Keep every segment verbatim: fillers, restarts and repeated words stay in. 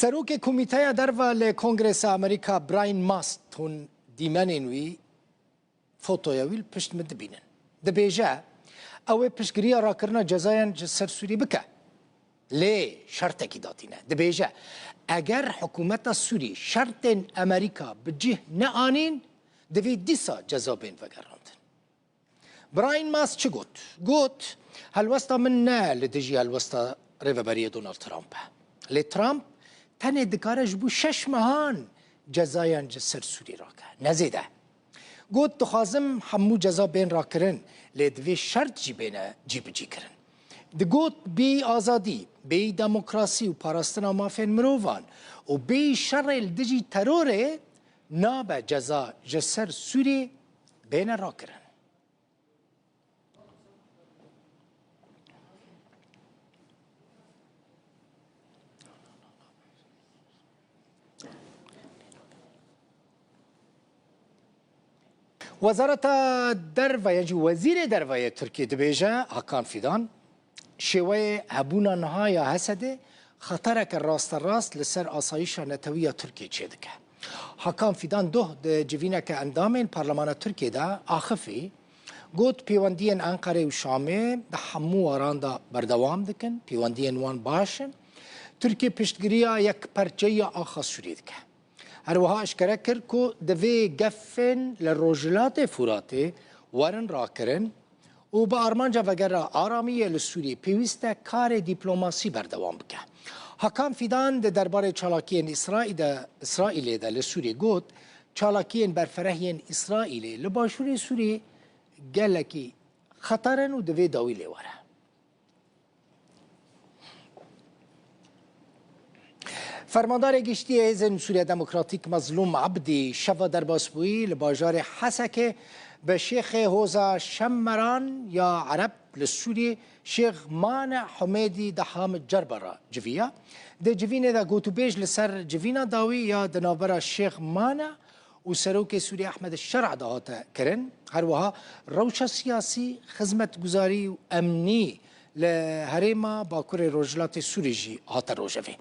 Serokê Komîteya Derve li Kongresa Amerîka Brian Mast, hûn dîmenên wî, fotoya wî li pişt min dibînin. Dibêje, ew ê piştgiriya rakirina cezayan ji ser Sûrî bike. Lê şertekî datîne. Dibêje, eger hikûmeta Sûrî şertên Amerîka bi cih neanîn, divê dîsa ceza bên vegerandin. Brian Mast çi got? Got, helwesta min ne li dijî helwesta Rêveberiyê Donald Trump e. Lê Trump tenê dikare ji bo şeş mehan cezayan ji ser Sûrî rake. Ne zêde. Got, dixwazim hemû ceza bên rakirin, lê divê şert jî bêne cîbicîkirin. Digot, bêyî azadî, bêyî demokrasî û parastina mafên mirovan û bêyî şerê li dijî terorê nabe ceza ji ser Sûrî bêne rakirin. Wezareta Derve yan jî Wezîrê Derve yê Tirkiyê dibêje, Hakan Fidan, şêweyê hebûna niha ya HSDê xetereke rasterast li ser asayîşa netewî ya Tirkiyê çêdike. Hakan Fidan doh di civîneke endamên Parlemana Tirkiyê de axifî, got, pêwendiyên Enqerê û Şamê di hemû waran de berdewam dikin, pêwendiyên wan baş in. Tirkiye piştgiriya yekperçeyiya axa Sûriyê dike. Her wiha eşkere kir ku divê gefên li Rojhilatê Furatê werin rakirin û bi armanca vegera aramiyê li Sûriyê pêwîst e karê dîplomasî berdewam bike. Hakan Fidan di derbarê çalakiyên Îsraî de, Îsraîlê de li Sûriyê got, çalakiyên berfereh yên Îsraîlê li başûrê Sûriyê gelekî xeter in û divê dawî lê were. Fermandarê Giştî yê Hêzên Sûriya Demokratîk Mezlûm Ebdî şeva derbasbûyî li bajarê Hesekê bi Şêxê Hoza Şemmeran ya Ereb li Sûriyê Şêx Mane Humêdî Deham Cerba re civiya. Di civînê de gotûbêj li ser civîna dawî ya di navbera Şêx Mane û Serokê Sûriyê Ehmed Şer'a de hate kirin. Her wiha rewşa siyasî, xizmetguzarî û emnî li herêma Bakurê Rojhilatê Sûrî jî hate rojevê.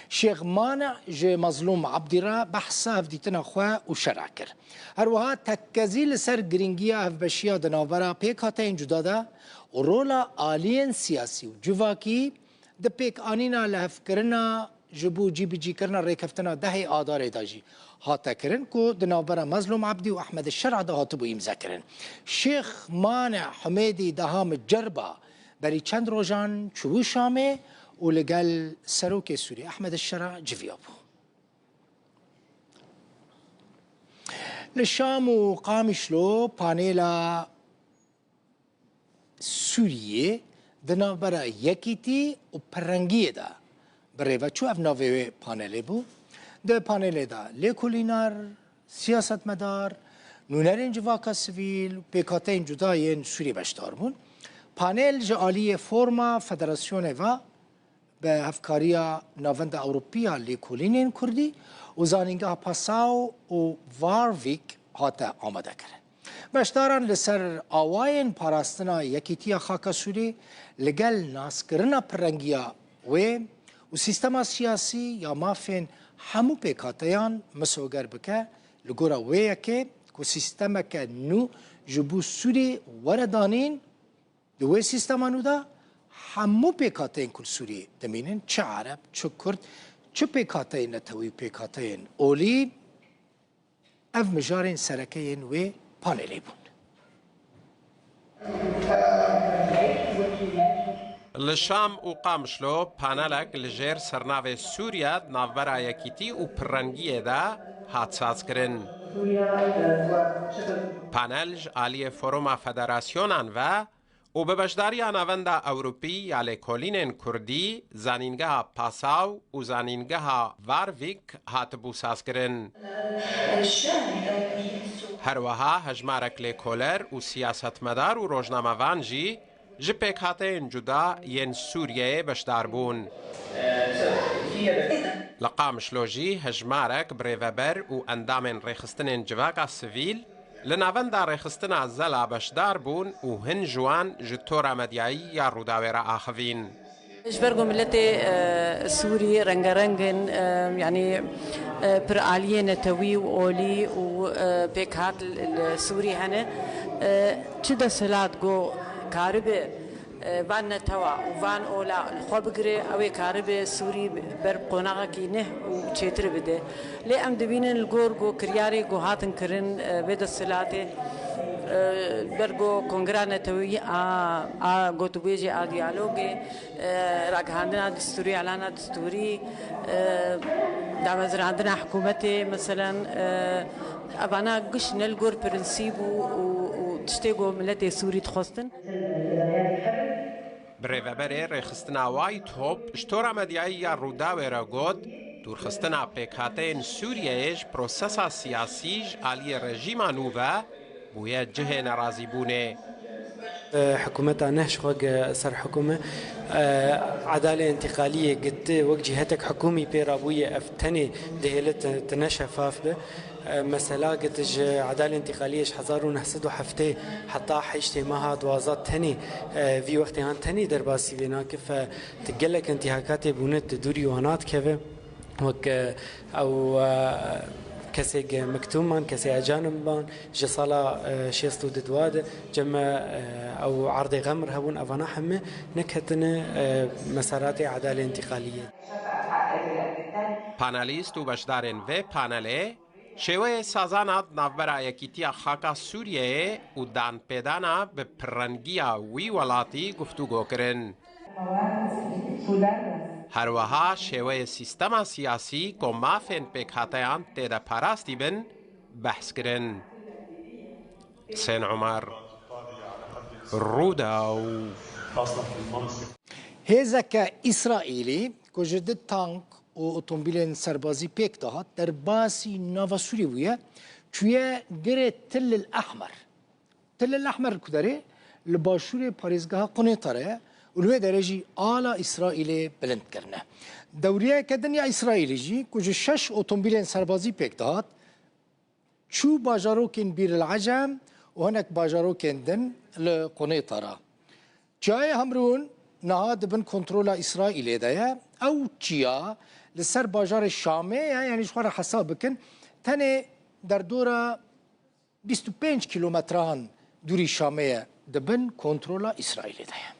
Şêx Mane ji Mezlûm Ebdî re behsa hevdîtina xwe û Şer'a kir. Her wiha tekkezî li ser girîngiya hevbeşiya di navbera pêkhateyên cuda de û rola aliyên siyasî û civakî di pêkanîna lihevkirina ji bo cîbicîkirina rêkeftina dehê Adarê de jî hate kirin ku di navbera Mezlûm Ebdî û Ehmed Şer'a de hatibû îmzekirin. Şêx Mane Humêdî Deham Cerba berî çend rojan çûbû Şamê û li gel Serokê Sûrî Ehmed Şer'a civiyabû. Li Şam û Qamişlo panêla Sûriyê di navbera yekîtî û pirrengiyê de bi rê ve çû. Ev navê wê panelê bû. Di panelê de lêkolînar, siyasetmedar, nûnerên civaka sivîl û pêkhateyên cuda yên Sûriyê beşdar bûn. Panel ji aliyê forma federasyonê ve bi hevkariya Navenda Ewropî ya Lêkolînên Kurdî û Zanîngeha Passau û Warwick hate amadekirin. Beşdaran li ser awayên parastina yekîtiya xaka Sûrî li gel naskirina pirrengiya wê û sîstema siyasî ya mafên hemû pêkhateyan misoger bike, li gora wê yekê ku sîstemeke nû ji bo Sûrî were danîn, Di wê sîstema nû de hemû pêkhateyên ku li Sûriyê dimînin, çi Ereb, çi Kurd, çi pêkhateyên netewî û pêkhateyên olî, ev mijarên sereke yên wê panelê bûn. Li Şam û Qamişlo panelek li jêr sernavê Sûriye di navbera yekîtî û pirrengiyê de hat sazkirin. Panel ji aliyê Foruma Federasyonan ve û bi beşdariya Navenda Ewropî ya Lêkolînên Kurdî, Zanîngeha Passau û Zanîngeha Warwick hatibû sazkirin. Her wiha hejmarek lêkoler û siyasetmedar û rojnamevan jî ji pêkhateyên cuda yên Sûriyeyê beşdar bûn. Li Qamişlo jî hejmarek birêveber û endamên rêxistinên civaka sivîl li Navenda Rêxistina Zela beşdar bûn û hin ji wan ji tora medyayî ya Rûdawê re axivîn. Ji ber ku miletê, e, Sûrî rengereng in, e, yanî, e, pir aliyê netewî û olî û, e, pêkhat li, li Sûrî hene. E, çi desthilat ku karibe, e, van netewa û van ola li xwe bigire, ew ê karibe Sûrî ber qonaxekî neh û çêtir bide. Lê em dibînin li gor ku kiryarê ku hatin kirin, e, vê desthilatê, e, ber ku Kongra Netewî a, a gotûbêjê, a diyalogê, e, ragihandina distûrî, elana distûrî, e, damezrandina hikûmetê, meselen, e, evana giş ne li gor prensîb û, û, û tiştê ku miletê Sûrî dixwestin. Bi rêveberê rêxistina Whitehop ji tora medyayî ya Rûdawê re got, dûrxistina pêkhateyên Sûriyeyê ji prosesa siyasî ji aliyê rejîma nû ve bûye cihê nerazîbûnê. Hikûmeta neh ji xwe ge ser hikûm e. Edalê întîqaliyê giti wek cîhetek hikûmî pê rabûye, ev tenê dihêle ti, ti ne şefaf be. Mesela giti ji edalê întîqaliyê ji hezar û neh sed û heftê heta heştê meha duwazdeh tenê, vî wextê han tenê derbasî vê nake. Fe ti gelek întîhakatê bûne di dûrî wana dikeve. Wek, e, ew, e, kesê ge miktûm man, kesê ecanib man, ji sala, e, şêst û du de, cem me, e, ew erdê xemr hebûn, evana heme neketine, e, meseratê edalê întîqaliyê. Panelîst û beşdarên vê panelê şêweyê sazana di navbera Yekîtiya Xaka Sûriyeyê û danpêdana bi pirrengiya wî welatî guftûgo kirin. Her wiha şêweyê sîstema siyasî ku mafên pêkhateyan tê de parastî bin, behs kirin. Husên Omer, Rûdaw. Hêzeke Îsraîlî ku ji du tank û otomobîlên serbazî pêk dihat, derbasî nava Sûrî bûye, çûye girê Til el Ehmer. Til el Ehmer ku derê li başûrê parêzgeha Qunêta re ye û li wê derê jî ala Îsraîlê bilind kirine. Dewriyeke din ya Îsraîlê jî ku ji şeş otomobîlên serbazî pêk dihat, çû bajarokên Bîr el Ecem û hinek bajarokên din li Qunêta re. Çiyayê Hemrûn niha di bin kontrola Îsraîlê de ye. Ew çiya li ser bajarê Şamê ye, yanî ji xwe re hesab bikin, tenê derdora bîst û pênc kîlometran dûrî Şamê ye, di bin kontrola Îsraîlê de ye.